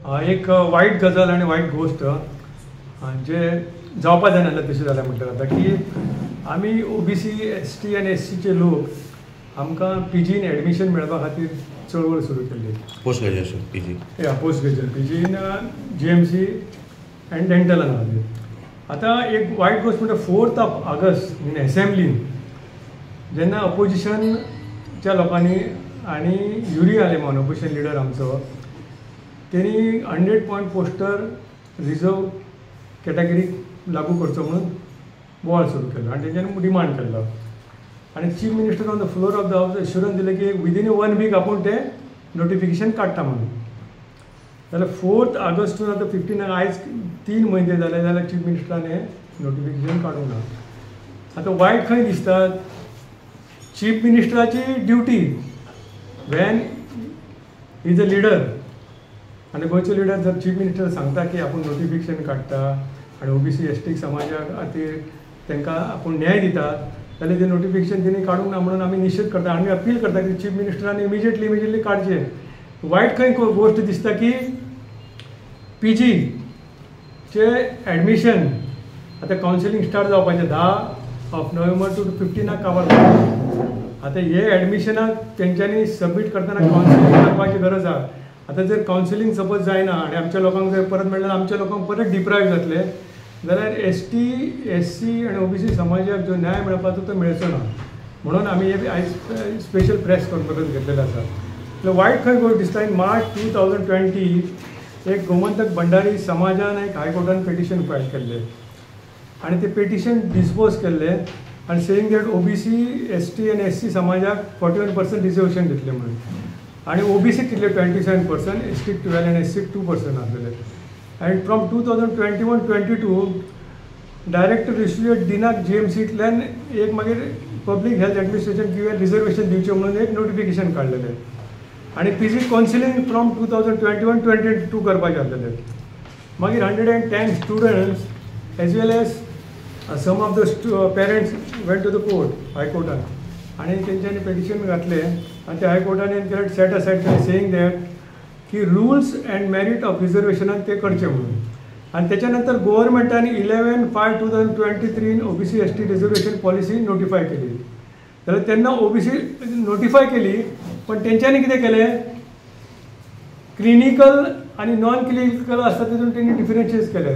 एक वायट गजाल आनी वायट गोश्ट जे जावपा जायना जाल्यार तशें जालें म्हटल्यार जाता की आमी ओबीसी, एसटी आनी एससीचे लोक आमकां पीजीन एडमिशन मेळपा खातीर चळवळ सुरू केल्ली. पोस्ट ग्रॅज्युएशन पीजी, या पोस्ट ग्रॅज्युएशन पीजीन जीएमसी आनी डेंटलान खातीर. आतां एक वायट गोश्ट म्हणटा 4 ऑगस्ट इन एसेंब्लीन जेन्ना अपोजिशनच्या लोकांनी आनी युरी आलेमान अपोजिशन लिडर आमचो तेणी 100 पॉयंट पोस्टर रिजर्व कॅटेगरीक लागू करचो म्हणून बोवाळ सुरू केलो आनी तेंच्यांनी डिमांड केल्लो आनी chief minister on the floor of the house assurance दिलें की विदीन 1 वीक आपूण तें नोटिफिकेशन काडटा म्हणून. जाल्यार 4 ऑगस्टून आतां 15 आयज 3 म्हयने जाले जाल्यार चीफ मिनिस्टरान हें नोटिफिकेशन काडूंक ना. आतां वायट खंय दिसता, chief मिनिस्टराची duty when is a leader आनी गोंयचो लिडर जर चीफ मिनिस्टर सांगता की आपूण नोटिफिकेशन काडटा आनी ओबीसी एसटी समाजा खातीर तांकां आपूण न्याय दिता जाल्यार तें नोटिफिकेशन तेणी काडूंक ना म्हणून आमी निशेध करता आनी अपील करता की चीफ मिनिस्टरान इमिजिएटली काडचें. वायट खंय गोश्ट दिसता की पीजीचे एडमिशन आतां कावन्सिलींग स्टार्ट जावपाचें 10 नोव्हेंबर टू 15 काबार. आतां हे एडमिशनाक तेंच्यांनी सबमीट करतना कावन्सिलींग करपाची गरज आसा. आतां जर कावन्सिलींग सपोज जायना आनी आमच्या लोकांक जर परत मेळ्ळें आमच्या लोकांक परत डिप्रायव जातले जाल्यार एसटी, एससी आनी ओबीसी समाजाक जो न्याय मेळपाचो तो मेळचो ना म्हणून आमी हे आयज स्पेशल प्रेस कॉन्फरन्स घेतलेलो आसा. वायट खंय गोश्ट दिसता, इन मार्च 2020 एक गोमंतक भंडारी समाजान एक हायकोर्टान पिटिशन फायल केल्लें आनी तें पिटिशन डिस्पोज केल्लें आनी सेईंग that OBC, ST आनी एससी समाजाक 41% रिजर्वेशन दितलें म्हणून आनी ओबीसी कितले 27%, एसटी 12 आनी एससी 2% आसलेले. And from 2021-22 director issue डिनाक जीएमसींतल्यान एक मागीर पब्लीक हेल्थ एडमिनिस्ट्रेशन किंवा रिजर्वेशन दिवचें म्हणून एक नोटिफिकेशन काडलेलें आनी पीजी कावन्सिलींग फ्रॉम 2021-22 करपाचें आसलेलें. मागीर 110 students as well as some of the parents went to the court हायकोर्टान आनी तेंच्यांनी पिटिशन घातलें आनी ते हायकोर्टान सेट असायड केलें सेईंग that की रुल्स अँड मेरीट ऑफ रिजर्वेशनान ते करचें म्हणून. आनी तेच्या नंतर गोवोरमेंटान 11/5/2023 OBC ST reservation policy notify केली. जाल्यार तेन्ना ओबीसी नोटिफाय केली पण तेंच्यांनी कितें केलें, क्लिनिकल आनी नॉन क्लिनिकल आसता तितून तेणी डिफरन्शिएट केले.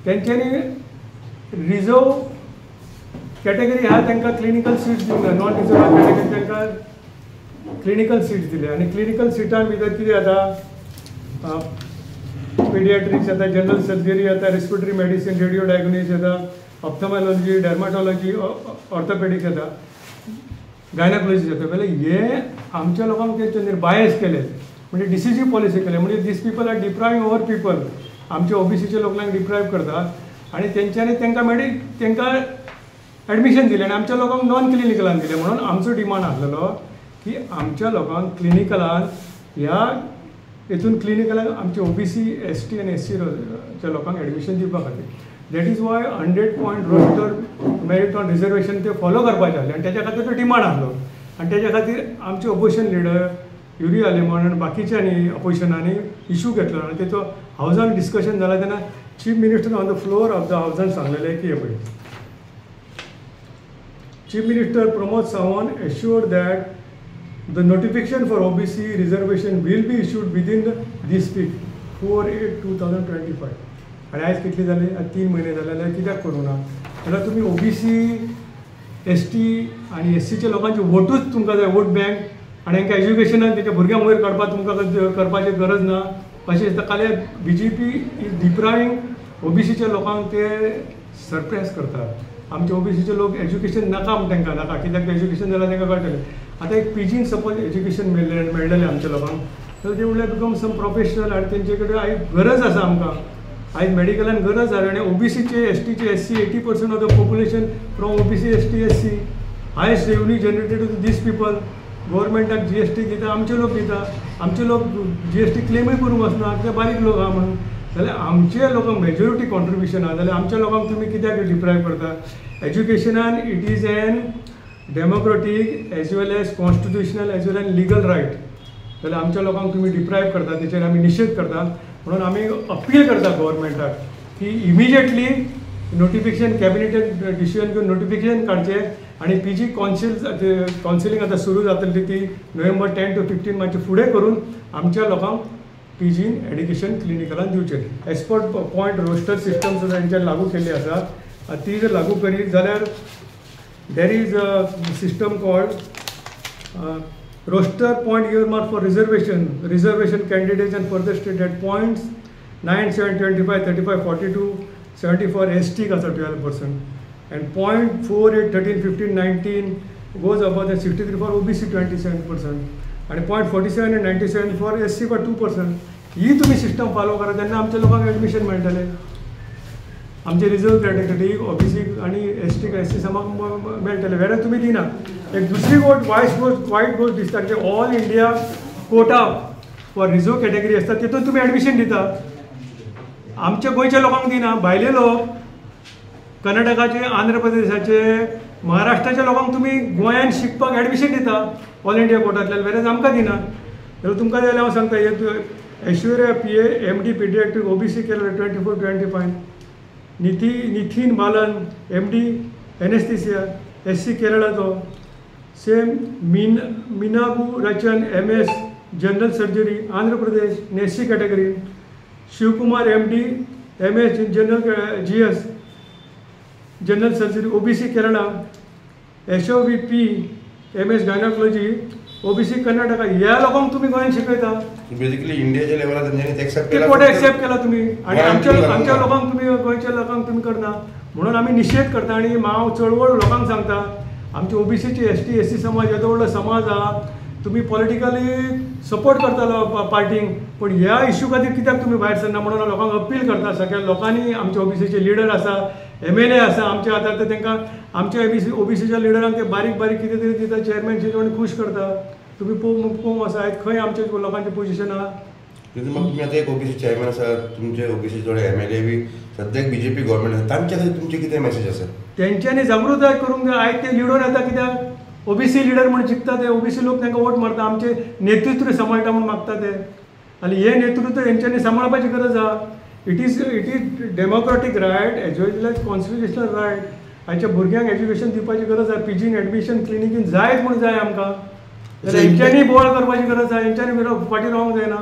तेंच्यांनी रिजर्व कॅटेगरी ह्या तांकां क्लिनिकल सीट्स दिवंक ना, नॉन रिजर्व कॅटेगरी तांकां क्लिनिकल सीट्स दिले आनी क्लिनिकल सिटां भितर कितें जाता, पिडियाट्रिक्स येता, जनरल सर्जरी येता, रेस्पिरेटरी मेडिसीन, रेडियो डायग्नोसिस येता, ऑप्थमॉलॉजी, डर्माटॉलॉजी, ऑर्थोपेडिक्स येता, गायनाकोलॉजी येता. जाल्यार हे आमच्या लोकांक तेंच्यांनी बायस केले म्हणजे डिसिजीव पॉलिसी केले म्हणजे these people are depriving our people, आमच्या ओबीसीच्या लोकांक डिप्रायव करता आनी तेंच्यांनी तांकां तांकां एडमिशन दिलें आनी आमच्या लोकांक नॉन क्लिनिकलान दिलें. म्हणून आमचो डिमांड आसलेलो की आमच्या लोकांक क्लिनिकलान ह्या हेतून क्लिनिकलान आमचे ओबीसी, एसटी आनी एससीच्या लोकांक एडमिशन दिवपा खातीर. That is why 100 point roster merit on reservation ते फॉलो करपाचें आसलें आनी तेच्या खातीर तो डिमांड आसलो आनी तेच्या खातीर आमचे ओपोजिशन लिडर युरी आलेमान आनी बाकीच्यांनी अपोजिशनांनी इशू घेतलो आनी तेचो हावजान डिस्कशन जालें तेन्ना chief minister on the floor of the हावजान सांगलेलें की हे पळय, chief minister Pramod Sawant assured that the notification for OBC reservation will be issued within this week 4/8/2025. आनी आयज कितली जाली, आयज 3 म्हयने जाले जाल्यार कित्याक करूंक ना. जाल्यार तुमी ओबीसी, एसटी आनी एससीच्या लोकांचे वोटूच तुमकां जाय, वोट बँक आनी हांकां एज्युकेशनान तेच्या भुरग्यांक वयर काडपाक तुमकां करपाची गरज ना अशें दिसता. काल बीजेपी is depriving ओबीसीच्या लोकांक ते सरप्रेस करतात. आमचे ओबीसीचे लोक एज्युकेशन नाका म्हण तांकां नाका, कित्याक एज्युकेशन जाल्यार तांकां कळटलें. आतां एक पीजीन सपोज एज्युकेशन मेळ्ळेलें आमच्या लोकांक जाल्यार ते म्हणल्यार बिकम सम प्रोफेशनल आनी तेंचे कडेन आयज गरज आसा आमकां, आयज मेडिकलान गरज आसा. आनी ओबीसीचे, एसटीचे, SC 80% of the population from OBC, ST, SC, highest revenue generated to these people. गव्हर्मेंटाक GST दिता आमचे लोक दिता, आमचे लोक जीएसटी क्लेमूय करूंक वचना ते बारीक लोक आहा म्हणून. जाल्यार आमच्या लोकांक मेजोरिटी कॉन्ट्रिब्युशन आहा जाल्यार आमच्या लोकांक तुमी कित्याक डिप्रायव करता. एज्युकेशनान it is an democratic as well as constitutional as well as legal right. जाल्यार आमच्या लोकांक तुमी डिप्रायव करता तेचेर आमी निशेध करता. म्हणून आमी अपील करता गव्हर्मेंटाक की इमिजिएटली नोटिफिकेशन कॅबिनेट डिसिजन घेवन नोटिफिकेशन काडचें आनी पी जी कावन्सिलींग आतां सुरू जातली ती नोव्हेंबर 10 टू 15 मातशें फुडें करून आमच्या लोकांक पी जीन एड्युकेशन क्लिनिकलान दिवचें. एक्सपर्ट पॉयंट रोस्टर सिस्टम सुद्दां हेंच्यान लागू केल्ली आसा, ती जर लागू करीत जाल्यार there is a system called roster point earmark for reservation candidates and further stated points 9, 7, 25, 35, 42, 74 ST आसा 12% and point 4, 8, 13, 15, 19 goes above the 63 for OBC 27% आणि point 47 and 97 for SC for 2%. ही तुम्ही सिस्टम फॉलो करा तेन्ना आमच्या लोकांक एडमिशन मेळटलें. आमचे reserve category OBC आनी एस टी एस सी समाक मेळटले, वेल्यार तुमी दिना. एक दुसरी गोश्ट वायट गोश्ट दिसता की all India quota for reserve category आसता तितून तुमी एडमिशन दिता, आमच्या गोंयच्या लोकांक दिना. भायले लोक कर्नाटकाचे, आंध्र प्रदेशाचे, महाराष्ट्राच्या लोकांक तुमी गोंयान शिकपाक एडमिशन दिता ऑल इंडिया कोटांतल्यान, वेल्यार आमकां दिना. जाल्यार तुमकां जाल्यार हांव सांगता, हे Aishwarya P A M D paediatric OBC केलं 24 25, Nithin Balan M D anaesthesia S C केरळाचो, same मीनागू Rachan M S general surgery Andhra Pradesh S C category, Shivakumar M D M S general G S general surgery O B C Kerala, S O V P M S gynaecology O B C Karnataka. ह्या लोकांक तुमी गोंयांत शिकयता. Basically इंडियाच्या लेवलार तेंच्यांनी accept केला, कोटा accept केला तुमी आनी आमच्या लोकांक तुमी गोंयच्या लोकांक तुमी करना. म्हणून आमी निशेध करता आनी हांव चळवळ लोकांक सांगता, आमचे ओबीसीची एस टी एस सी समाज येदो व्हडलो समाज आहा, तुमी पॉलिटिकली सपोर्ट करतालो पार्टींक, पूण ह्या इश्यू खातीर कित्याक तुमी भायर सरना म्हणून लोकांक अपील करता. सगळ्या लोकांनी आमचे ओबीसीचे लिडर आसा, एम एल ए आसा आमचे, आतां ते तांकां आमच्या ओबीसीच्या लिडरांक ते बारीक बारीक कितें तरी दिता, चेअरमॅनशीप आनी खूश करता. तुमी पळोवंक आसा आयज खंय आमच्या लोकांचें पोजिशन आहा. तुमी आतां एक ओबीसी चेअरमॅन आसा, तुमचे ओबीसी थोडे एम एल ए बी सद्याक बीजेपी गव्हर्मेंट आसा, तांच्या खातीर तुमची कितें मॅसेज आसा? तेंच्यांनी जागृताय करूंक जाय. आयज ते लिडर येता कित्याक ओबीसी लिडर म्हूण जिखता ते, ओबीसी लोक तांकां वोट मारता, आमचें नेतृत्व सांबाळटा म्हूण मागता ते, आनी हें नेतृत्व हेंच्यांनी सांबाळपाची गरज आहा. It is democratic right as well as constitutional right. आयच्या भुरग्यांक एज्युकेशन दिवपाची गरज आहा. पीजीन एडमिशन क्लिनिकीन जायत म्हूण जाय आमकां, जाल्यार हेंच्यांनी बोवाळ करपाची गरज आहा, हेंच्यांनी फाटीं रावंक जायना.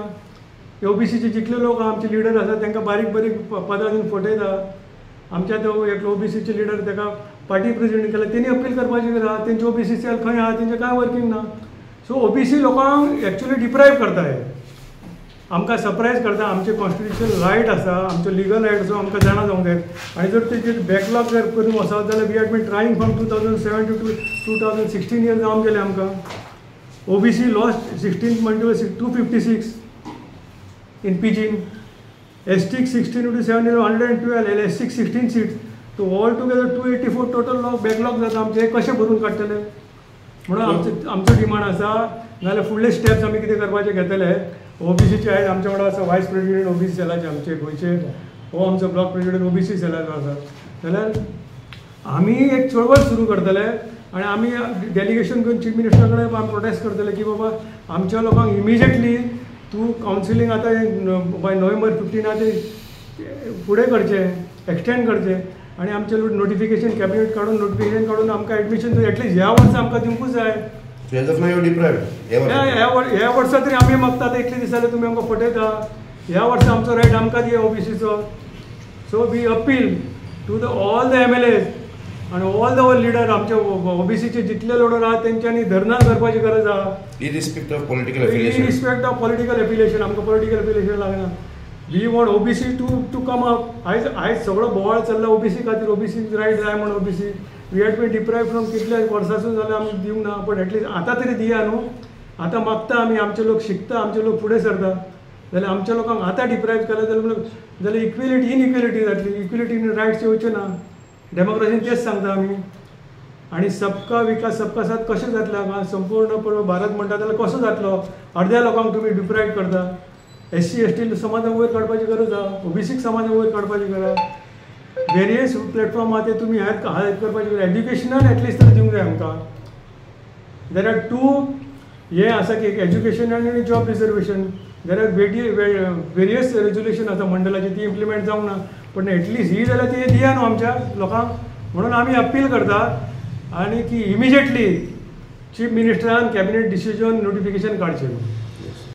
ओबीसीचे जितले लोक आमचे लिडर आसा तांकां बारीक बारीक पदां दिवन फटयता. आमच्या तो एकलो ओबीसीचे लिडर ताका पार्टी प्रेसिडेंट केला, तेणी अपील करपाची गरज आहा. तेंचे ओबीसी सेल खंय आहा, तेंचें कांय वर्किंग ना. सो ओबीसी लोकांक एक्चुअली डिप्रायव करता. हे आमकां सरप्रायज करता. आमचें कॉन्स्टिट्युशन रायट आसा, आमचो लिगल रायट आसा, आमकां जाणा जावंक जाय. आनी जर तेजेर बॅकलॉग जर करून वचत जाल्यार we had been trying from 2007 to 2016 year जावन गेले आमकां. OBC lost 16 म्हणटे 256 in PG, ST 16 into 7 is 112, and SC 16 seats. So all together 284 total backlog जाता आमचे. कशें भरून काडटले म्हणून आमचो डिमांड आसा. नाजाल्यार फुडले स्टेप्स आमी कितें करपाचे घेतले. ओबीसीचे आयज आमच्या वांगडा आसा वायस प्रेसिडेंट ओबीसी सेलाचे आमचे गोंयचे, हो आमचो ब्लॉक प्रेसिडेंट ओबीसी सेलाचो आसा. जाल्यार आमी एक चळवळ सुरू करतले आनी आमी डेलिगेशन घेवन चीफ मिनिस्टरा कडेन प्रोटेस्ट करतले की बाबा आमच्या लोकांक इमिजिएटली तूं कावन्सिलींग आतां बाय नोव्हेंबर 15 ते फुडें करचें, एक्सटेंड करचें आनी आमचें नोटिफिकेशन कॅबिनेट काडून नोटिफिकेशन काडून आमकां एडमिशन एटलिस्ट ह्या वर्सा आमकां दिवंकूच जाय. ह्या वर्सा तरी आमी मागता, आतां इतले दीस जाले तुमी आमकां फटयता, ह्या वर्सा आमचो रायट आमकां दिया ओबीसीचो. So we appeal to the all the M L As आनी ऑल the leader, आमचे ओबीसीचे जितले लिडर आहा तेंच्यांनी धरणां करपाची गरज आहा. Irrespective of political affiliation, irrespective of political affiliation, आमकां पॉलिटिकल एफिलिएशन लागना. We want OBC to come up. आयज आयज सगळो बोवाळ चल्ला ओबीसी खातीर, ओबीसी रायट जाय म्हूण. OBC we had been deprive from कितल्या वर्सांसून जाल्यार आमी दिवंक ना, पण एटलिस्ट आतां तरी दिया न्हू. आतां मागता आमी, आमचे लोक शिकता, आमचे लोक फुडें सरता, जाल्यार आमच्या लोकांक आतां डिप्रायव केलें जाल्यार इक्वेलिटी इनइक्वेलिटी जातली, इक्वेलिटी इन रायट्स येवचे ना. डेमोक्रेसीन तेच सांगता आमी. आनी सबका विकास सबका साथ कशें जातलें हांगा? संपूर्ण भारत म्हणटा जाल्यार कसो जातलो? अर्द्या लोकांक तुमी डिप्रायव करता. एस सी एस टी समाजाक वयर काडपाची गरज आहा, ओबीसीक समाजाक वयर काडपाची गरज आहा. वेरियस प्लॅटफॉर्म आहा ते तुमी हेल्प करपाची गरज. एड्युकेशनान एटलिस्ट तरी दिवंक जाय आमकां. There are to हे आसा की एक एज्युकेशन आनी job reservation. There are various resolution आसा मंडळाची, ती इम्प्लिमेंट जावंक ना, पण एटलिस्ट ही जाल्यार ती दिया न्हू आमच्या लोकांक. म्हणून आमी अपील करता आनी की इमिजिएटली चीफ मिनिस्टरान कॅबिनेट डिसिजन नोटिफिकेशन काडचें.